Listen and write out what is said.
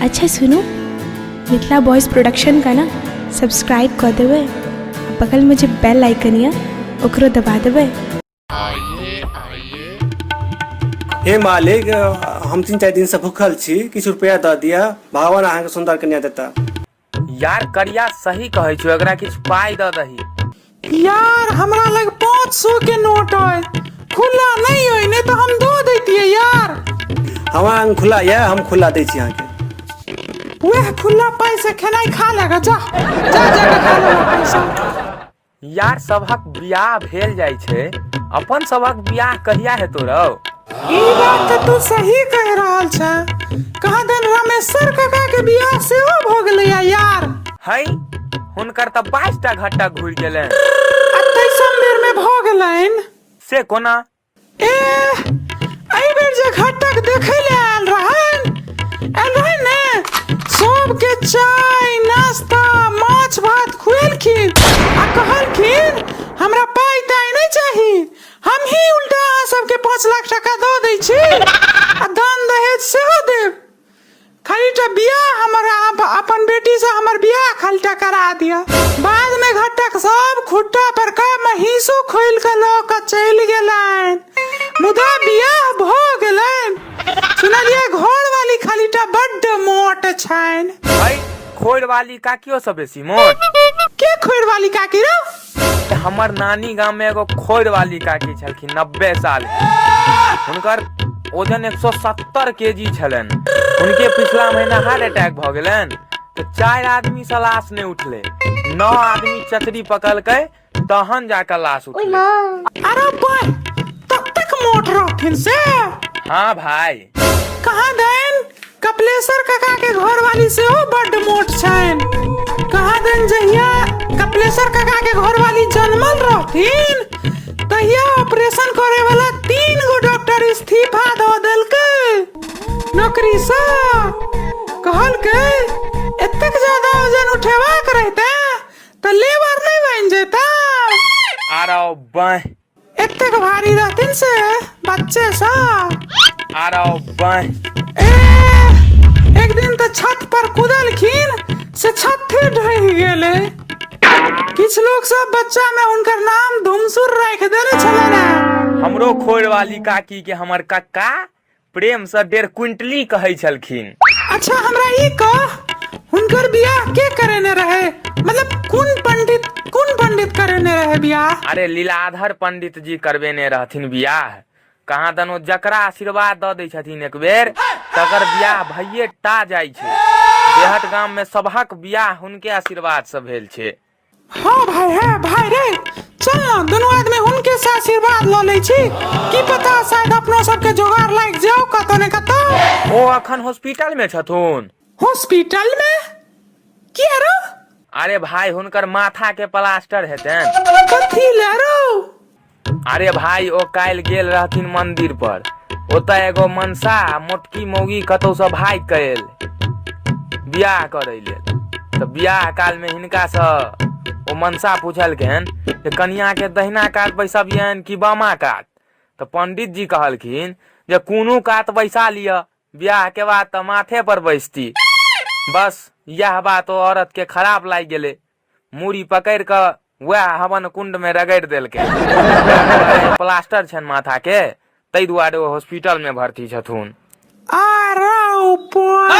अच्छा सुनू, Mithila boys production का ना सब्सक्राइब कऽ देबै आ बगलमे जे बेल आइकन यऽ ओकरो दबा देबै। हे मालिक, हम 3-4 दिनसँ भूखल छी, किछु रुपया दऽ दिअ, भगवान अहाँके सुन्दर कन्या देता। यार करिया सही कहै छौ, एकरा किछु पाइ दऽ दही। यार हमरा लग 500 के नोट अइ, खुला नहि अइ, नहि तऽ हम दऽ दैतियै यार। हमरा लग खुला यऽ, हम खुला दै छी अहाँके। वएह खुला पाइ से खेनाइ खा ले गे, जा जा जा के खा ले पैसा। यार सबहक बियाह भेल जाइ छै, अपन सबहक बियाह कहिया हेतो रौ? ई बात तऽ तू सही कहि रहल छे। कहाँ दन रमेश्वर काका के बियाह सेहो भऽ गेलैया यार। है, हुनकर तऽ 22 टा घट्टा घुरि गेलनि। आ तेइसम बेर मे भऽ गेलनि। से कोना? ए, एहि बेर जे घटक देखै ले आयल रहनि, आयल रहनि ने, सबके चाय नाश्ता माछ भात खुएलखिन आ कहलखिन हमरा पाइ ताइ नहि चाही, हम ही उल्टा अहाँ सबके 5 लाख टाका दऽ दै छी आ दान दहेज सेहो देब, खाली टा बियाह हमर अपन बेटी से हमर बियाह खाली टा करा दिअ। बाद में घटक सब खुट्टा पर का महींसो खोल के लऽ के चलि गेलनि, मुदा बियाह भऽ गेलनि। सुनलियै घर वाली खाली टा बड्ड मोट छनि। है, खोर वाली काकियो से बेसी मोट? के खोर वाली काकी रौ? हमर नानी गाम में एगो खोर वाली काकी छलखिन, 90 साल के, हुनकर वजन 170 केजी छलनि। हुनके पिछला महीना हार्ट अटैक भऽ गेलनि तऽ 4 आदमी से लाश नहि उठलै, 9 आदमी चचरी पकड़लकै तहन जाकऽ लाश उठलै। अरे बह, ततेक मोट रहथिन से? हाँ भाई। कहाँ देन कपिलेश्वर काका के घर वाली सेहो बड्ड मोट छनि। कहाँ देन जहिया कपिलेश्वर काका के घर वाली जन्मल रहथिन तहिया ऑपरेशन करे वाला 3 गो डॉक्टर इस्तीफा दऽ देलकै नौकरी से। कहलकै एतेक ज्यादा वजन उठेबाक रहिते तऽ लेबर नहि बनि जेता। आरो बाह, एतेक भारी रहथिन से बच्चे सा। आरो बाह। ए, एक दिन तऽ छत पर कूदलखिन से छते ढहि गेलै। किछु लोग सब बच्चा में हुनकर नाम धुमसुर राखि देने छलनि हेँ। हमरो खोर वाली काकी के हमर कक्का प्रेम से 1.5 क्विंटली कहै छलखिन। अच्छा हमरा ई कह, हुनकर बियाह के करेने रहे? मतलब कोन पंडित करेने रहे बियाह? अरे लीलाधर पंडित जी करबेने रहथिन बियाह। कहाँ दन ओ जकरा आशीर्वाद दऽ दै छथिन एक बेर तकर बियाह भइए टा जाइ छै। देहट गाम में सबहक बियाह हुनके आशीर्वाद से भेल छै। हाँ भाई, है भाई रे, चल ना दुनू आदमी हुनके से आशीर्वाद लऽ लै छी, की पता शायद अपनो सबके जोगाड़ लागि जाओ कतौ ने कतौ। ओ अखन हॉस्पिटल में छथुन। हॉस्पिटल में? किया रो? अरे भाई हुनकर माथा के प्लास्टर हेतनि। कथी ले रो? अरे भाई ओ काल्हि गेल रहथिन मंदिर पर, ओतऽ एगो मनसा आ मोटकी मौगी कतौ से भागि कऽ एल बियाह करै लेल। तऽ बियाह काल में हिनका से ओ मनसा पुछलखिन जे कनिया के दहिना कात बैसबियनि कि बामा कात? तऽ पंडित जी कहलखिन जे कोनो कात बैसा लिअ, बियाह के बाद तऽ माथे पर बैसती। बस इएह बात ओ औरत के खराब लागि गेलै, मूड़ी पकड़ि कऽ वएह हवन कुंड में रगड़ि देलकै। प्लास्टर छनि माथा के, ताहि दुआरे ओ हॉस्पिटल में भर्ती छथुन। आ रौ बोल।